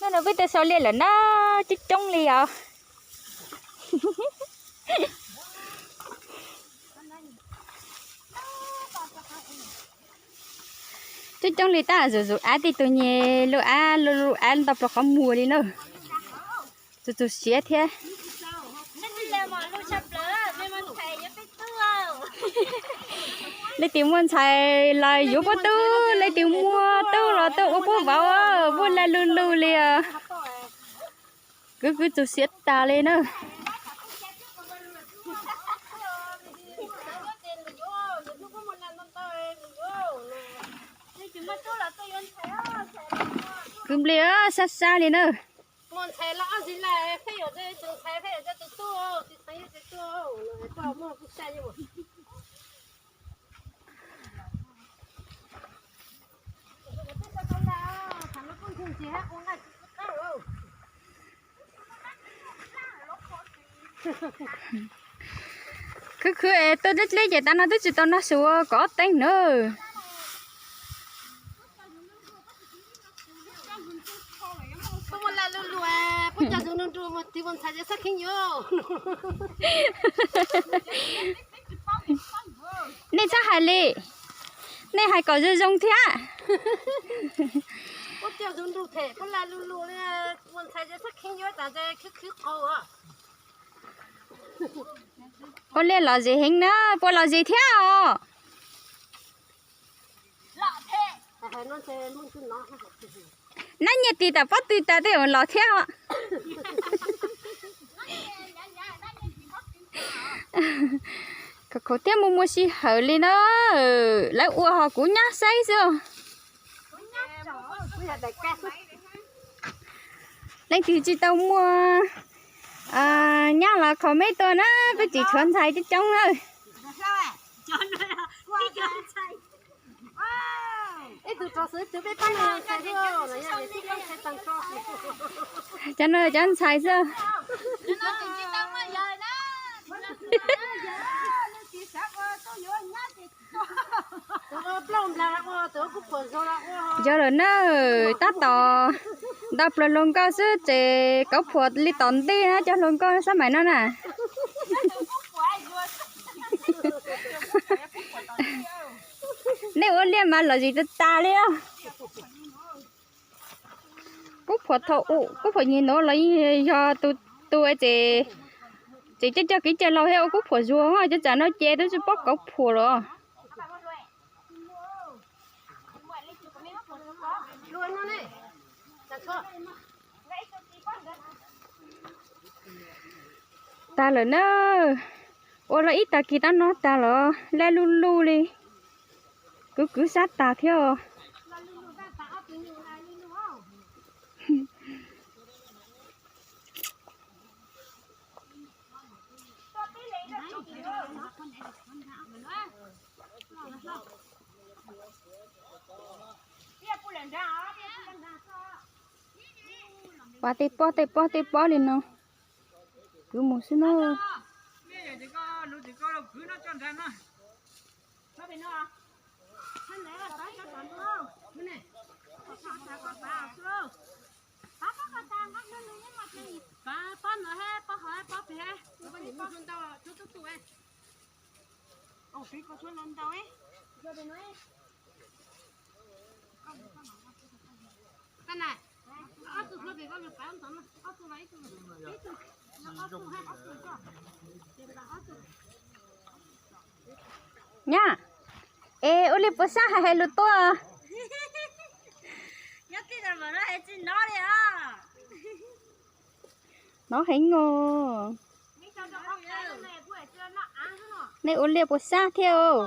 No nws peb tau sau liaj lawm na, coob coob li os. Coob coob li tab, zuj zus av tej tug nyuag lub av, lub av ntau plaws qhov muag li na. Txus txus siav thiab. Leej twg muaj ntxhais los yuav puab tub, leej twg muaj tub los tuaj ua puab vauv, puab laj lug lug li os. Kwv kwv txus siav tas li na. Kwv nplig sab sab li na. Khwv khwv es tuaj dleb dleb ces tas no twb tsis tau noj su ua kom ob teev na. Nej txhob hais li, nej hais kom zoo zoo thiab. Ua liaj lom zem heev na, puas lom zem thiab os? Nab nyiaj tis tam pob tw tas tej zaum los thiab os. Khaum khaum thiab muaj muaj sij hawm li na, lawv ua ho kuv nyob saib xwb. Leej twg tsis tau muaj nyab los comment tuaj na, peb tseem tshuav ntxhais coob coob na. Cov no cov ntxhais xwb. Yog lawm na, tab tom nta plaws hluas nkauj xwb ces kauv phuam li tom ntej na cov hluas nkauj xab maim no na. Nej ua liaj mas lom zem tas tas li. Kub phuam thaum ub, kub phuam nyuag nuav los yeej yog tus, tus ces, ces coj coj kev cai laug thiab ua kub phuam zuag, cov tsam no ces twb tsis paub kauv phuam lawm. Tag lawm na, ua los ib tag kis tab no tag los laj luj luj li, kwv kwv sab tas thiab os. Pas tej pob tej pob tej pob li no, kwv mus xwb na. Nyab, es ua li puas sab hais hais lus tuaj? Hnov heev os. Nej ua liaj puas sab thiab os?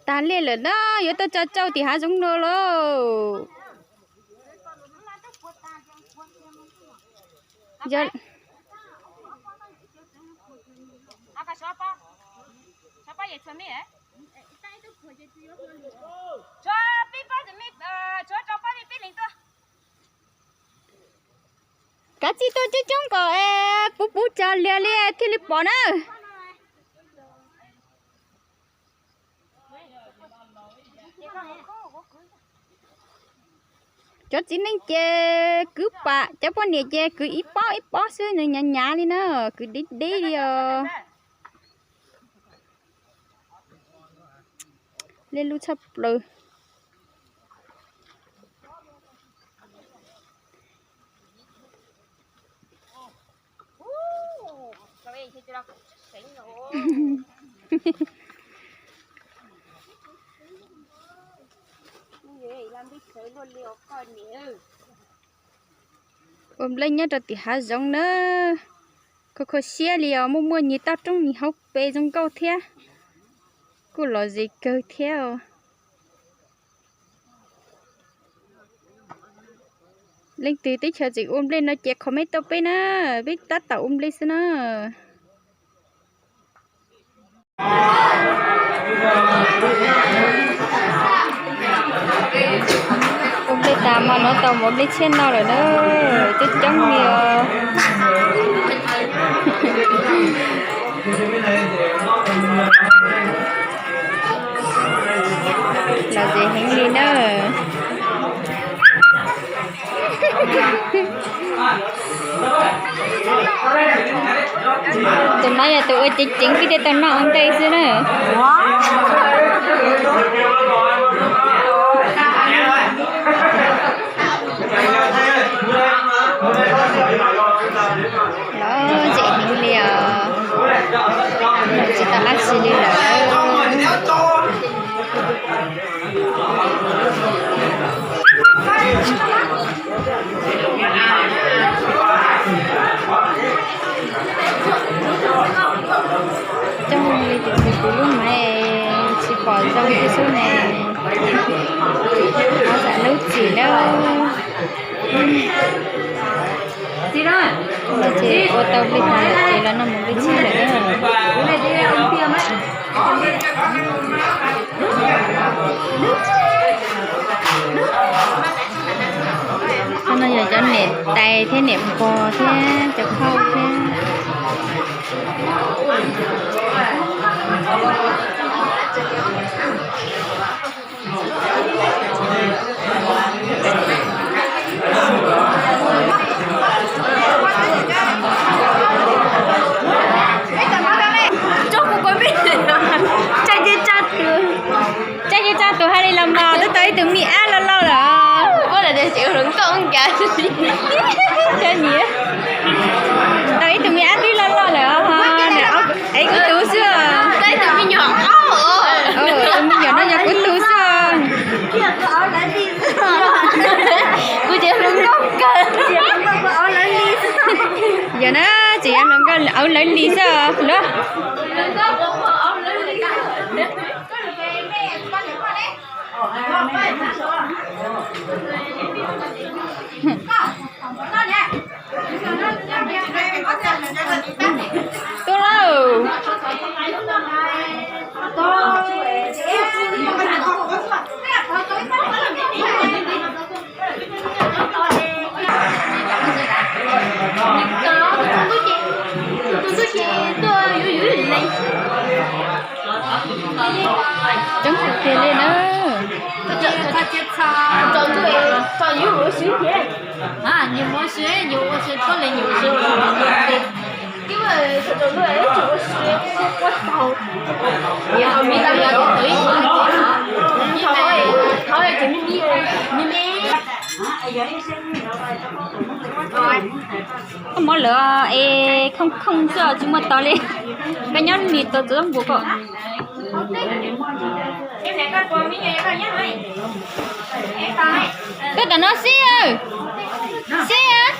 Tag liaj lawm na, yuav tuaj tso tsau tim hav zoov no lauj. Kav tsij tuaj coob coob kom es Tso liag li thiaj li pom na. Cov txiv neej ces kwv pam, cov poj niam ces kwv ib pob ib pob xwb, nws hnyav hnyav li na, kwv deb deb li os. Lej lub tshaj plaws. Ua nplej nyob rau tim hav zoov na, kho kho siab li os, muaj muaj nyias toj roob nyias hauv pes zoo nkauj thiab, kuj lom zem kawg thiab os. Leej twg teb chaws tseem ua nplej no ces comment tau peb na, peb tab tom ua nplej xwb na. Ua nplej tas mas no tau mov nplej tshiab no lawm na, coob coob li os. Lom zem heev li na. Tus no yog tus ua ceev ceev, peb thiaj tau noj ua ntej xwb na. Lom zem heev li os, tsis tau dab tsi li lawm. Coj li tus kuv lub hmaiv tsis pom zoo thiab xwb ne. Ob xam lub txim na. Ces ua tau nplej tas lawm ces los noj mov nplej tshiab lawm na. Qhov no yog cov niam tais thiab niam pog thiab cov phauj thiab. Tsa ces tsa tus, tsa ces tsa tus hais li los mas twb tau ib tug me ab loj loj lawm. Tsa nyiam, tau ib tug me ab twb loj loj lawm. Es kuv tus xwb. Tus me nyuam no yog kuv tus xwb. Kuv ces hluas nkauj kawg. Yog na, tseem yog hluas nkauj auv lawv li xwb los. Tuaj lauj. Coob tiag tiag li na. Koj mov lawm es khooj khooj xwb tsis muaj tau li. Koj nyob nim tau txog npum ko. Koj tam no xib, xib.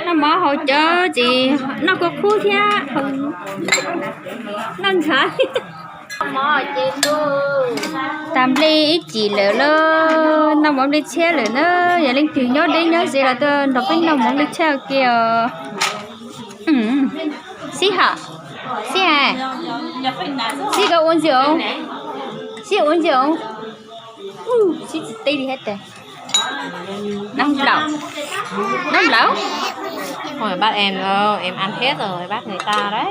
Noj mov haus cawv ces noj kua qub thiab noj ntshav. Tas nplej ib cim lawm lauj, noj mov nplej tshiab lawm na. Yog leej twg nyob deb nyob ze los tuaj nrog peb noj mov nplej tshiab ua ke os. Sib hais, sib hais, sib koj ua ntxiv, sib ua ntxiv, sib tsis teb li thiab tes. Nab nplaum, nab nplaum. Không phải bắt em đâu, em ăn hết rồi, bắt người ta đấy.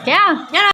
Kéo, nyob